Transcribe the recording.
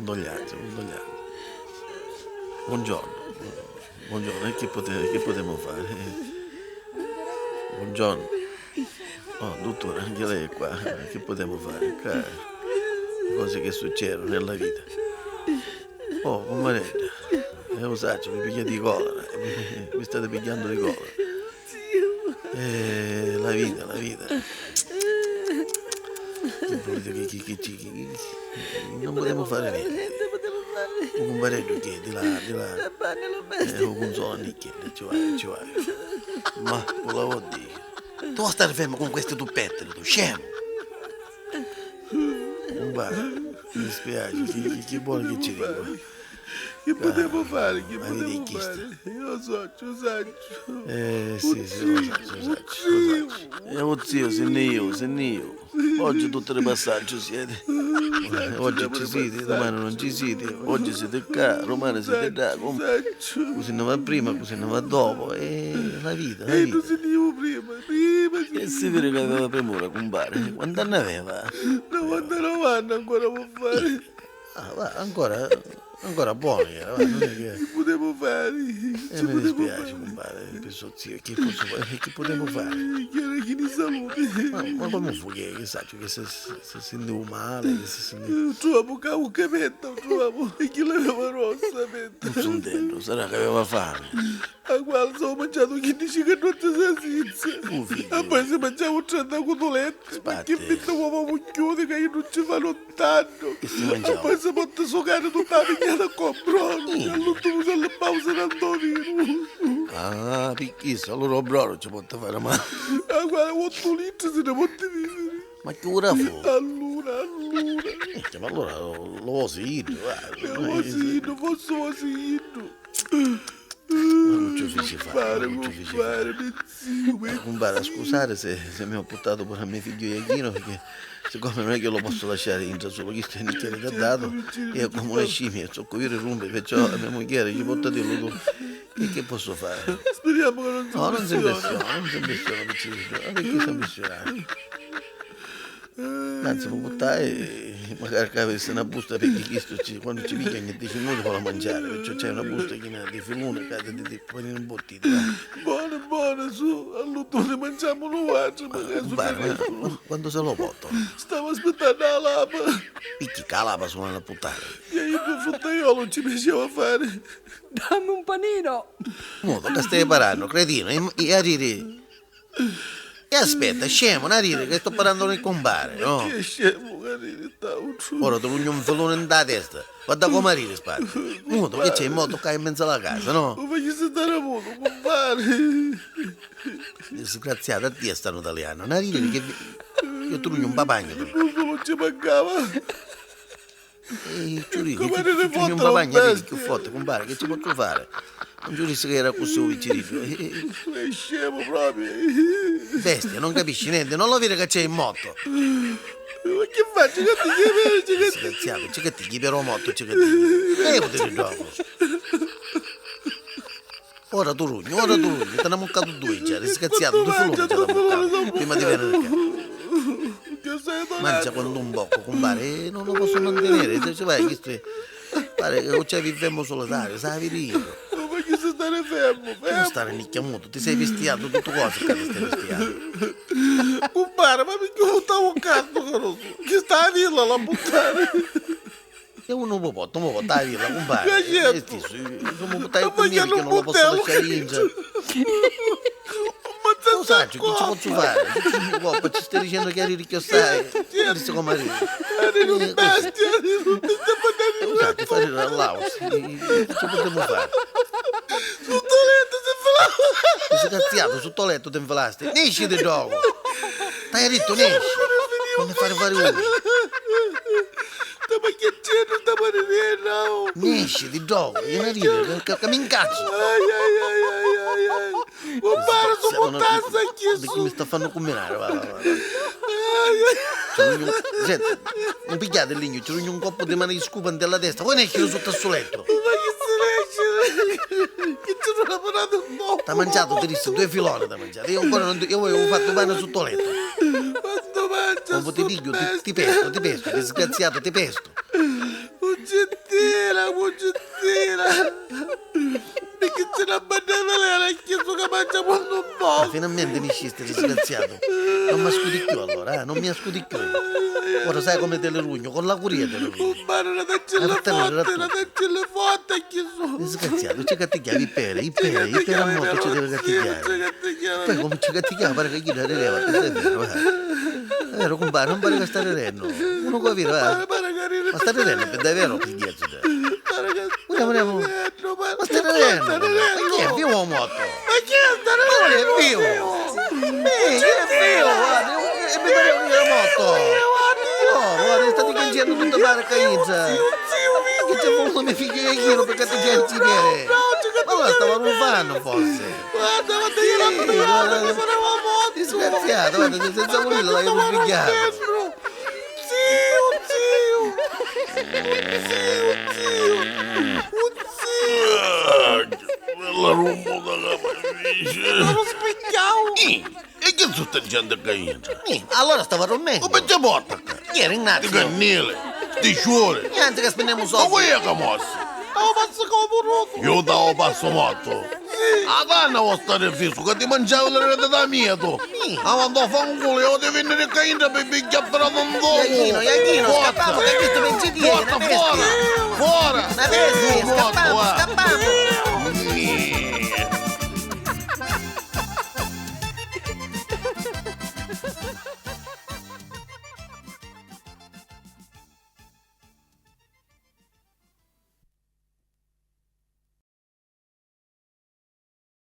Condoglianze, condoglianze. Buongiorno, buongiorno, e che pote- che potremmo fare? Buongiorno. Oh, dottore, anche lei è qua, che potremmo fare? Qua, cose che succedono nella vita. Oh, cummaredda, e 'u sacciu, vi pigghiati di colera, vi state pigghiando di colera. Eh, la vita, la vita. Chi vuliti chi chi chi chi non putemu fari nenti. U cumpareddu chi è di la di la e 'u cunsola 'nnicchedda, ci vaju, ci vaju. Ma cu la vo diciri. Tu vo stari fermu con questi tuppetteri tu, scemu! Cumpari, mi dispiaci, chi chi voli chi ci dicu? Chi putemu fari, chi putemu fari? Io sacciu, 'u sacciu. Eh si, si, 'u sacciu, 'u sacciu, 'u sacciu. E 'u ziu si nni jiu, si nni jiu. Oggi tutti di passaggiu siete. Oggi ci siti, dumani non ci siti, oggi siti ccà, dumani siti ddà, cu si nni va prima, cu si nni va dopo, e la vita, la vita. E si nni jiu prima, prima si E si viri ca aveva premura, cumpari, quant'anni aveva? Novantanov'anni ancora po' fari. Ah, va, ancora, ancora bonu era, va, non è che... Chi putemu fari? E mi dispiaci, cumpari, pi so ziu, chi pozzu fari, chi putemu fari? Chi era chinu 'i saluti. Ma, ma comu fu chi, chi sacciu, chi si, si sintiu mali, chi si sintiu... Truvamu ca ucca aperta, 'u truvamu, e chi l'aveva rossa aperta. Non sintennu, sarà c'aveva fami. A quali s'ava manciatu chinnici cannozzi 'i sasizza. U figghiu. E poi si manciau 30 cutuletti, Spatti. Pirchì vitti uova mugghiuti ca iddu ci fa luntanu. Chi si manciau? E poi si potti sucari tutta 'a pignata c'o broru, e all'ultimu si allibbau si rantò vinu. Ah, pi chissu, allura 'u broru ci potti fari mali. A quali ottu litri si ne potti viviri. Ma chi ura fu? Allura, allura. Minchia, ma allura lu vosi iddu, va. Lu vosi iddu, forsi vosi iddu. Ma cu ci fici fari? Ma cu ci fici fari? Cumpari, mi ziu, mi Cumpari, a scusari se, se mi ho purtatu puru a me figghiu Iachinu, perché siccome non è che lo posso lasciare intra sulu, chistu è nicchieri caddatu, è comu una scimmia, zoccu viri rumpi, perciò a me mugghieri ci portatillu tu. E che posso fare? Speriamo che non si No, non si impressiona. impressiona, non si impressiona, picciriddu, ma perché si impressionari? Anzi, mu purtai macari ca avissi na busta pirchì chistu ci, quannu ci pigghia ogni deci minuti voli mangiari, perciò c'hai una busta china di filuni ca ti ti paninu imbottiti, va. Bonu, bonu, su, all'ultimu ni manciamu nuatri, macari su Cumpari, ma periculu. quantu se lo portano? Stamu aspittannu 'a lapa. Picchì ca lapa su l'hannu a purtari? E a iddu 'u fruttaiolu ci piaceva fari. Dammi un panino! Mutu, ca stai parrannu, cretinu, e a riri E aspetta, scemu, n'ha riri ca sto parrannu con il cumpari, no? Chi è scemu ca riri st'autru? Ora ti rugnu un filuni 'nta testa, vadda comu a riri sparti. Mutu, chi c'è in moto ccà in menzu a la casa, no? U facissi stari mutu, cumpari. Disgraziatu, a tia stannu taliannu, n'ha riri che ti rugnu un papagnu. Iddu sulu ci mancava. E ci dicu, Come ci riri rugnu un forti la papagnu, riri cchiù bestia. forti, cumpari, che ci pozzu fari? Non ci dissi ca era accussì u picciriddu. È scemu propriu. Bestia, non capisci nenti, non lo viri ca c'è in moto. Ma chi fa? Ci catti chi veri, ci catti. Disgraziatu, ci catti chi però moto, ci catti. Levati di ddocu. Ora tu rugnu, ora tu rugnu, te n'ha muccatu dui già, disgraziatu, dui filuni già t'ha muccatu, prima di veniri ccà. Mancia quantu un boccu, cumpari, e non lo posso mantenere, ci vai, chistu è, pare ca cu c'avi fermu solitario, s'havi di iddu. Ma fachissi stari fermu, fermu. Non stari nicchiamutu, ti sei pistiatu tuttu cosa ccà ti stai pistiatu. Cumpari, ma picchì u buttavu ccà stu carusu? Chista a villa l'ha buttari. E unni u portu? Mu portu a villa, cumpari. Ca certu. E stissu, su mu purtai cu mia picchì non lo posso lasciari intra. U sacciu chi ci pozzu fari, ci sugnu coppa, ci stai dicennu chi arriri chiossai, vidissi comu arriri. Arriri un bestia, arriri un bestia, U sacciu, fa arriri all'autri, chi ci putemu fari? Sutta u lettu si nfilau. Disgraziatu, sutta u lettu ti nfilasti, nesci di ddocu! T'haiu dittu nesci! Non mi fari fari uci! Stamu chiancennu, stamu arrirennu! Nesci di ddocu, vieni a ridiri, ca mi incazzu! Ai ai ai ai ai ai! Cumpari, su puttassi a chissu! Di chi mi sta fannu cumminari, va va va! Senti, non pigghiate il lignu, ci rugnu un coppu di mani di scupa 'nta la testa, voi nesciri sutta ssu lettu! Ma chi si nesciri? Chi ci sono paratu un pocu! T'ha manciatu, ti dissi, due filoni t'ha manciatu, io ancora non ti, io avevo fattu pane sutta u lettu! Quantu mancia Comu ti pigghiu, ti, ti pesto, ti pesto, disgraziatu, ti pesto! Cuncettina, Cuncettina! Perché c'è una bella ha chiesto che mangia quando un Ma po'. finalmente mi sciste, disgraziato. Non mi ascuti più allora, eh? Non mi ascuti più. Ora sai come te le rugno, con la curia te le rugno. Un mano la dacci le Ma vattene, fotte, la dacci le fotte, ha chiesto. Disgraziato, ci cattichiamo i pere, i pere, i pere a moto ci deve cattichiare. Poi come ci cattichiamo pare che gli rideva, è vero, eh. È vero, compare, non pare che sta ridendo. Uno può dire, va. Ma sta ridendo per davvero, figlietto. Vogliamo, vogliamo. Ma sta ridendo. Ma chi è vivo o morto? Ma chi è sta Ma non è ridendo? vivo! Ehi, è vivo, guarda, e mi pare che era morto! No, guarda, state cangiando tutta la caizza! Che c'è voluto mio figlio Iachino per catteggiare il ciniere? Ma allora stava rubando forse! Guarda, guarda, io l'ho Sì, trovato, guarda, mi pareva morto! Disgraziato, guarda, senza volerlo l'hai risvegliato! Zio, zio! Zio, zio! Un zio! Ah, Quella rumba da capisce. Lo specchiamo! E che sta gente che entra? Allora stava dormendo! Come ti porta qua? Chi era Di Ignazio? cannile, sti sciure. Niente che spendiamo Ma soldi! voi è che mossi? Stavo passo come un Io davo passo morto. A danna vuoi stare fisso, che ti mangiavo le rete da mia tu. A quando fa un culo, io ti venire qua in per picchiare un dopo. Iachino, Iachino, Forza. scappiamo, che questo non ci tiene, Forza, una bestia! fuori! Fuori! Una bestia, Morto, scappiamo, eh. scappiamo!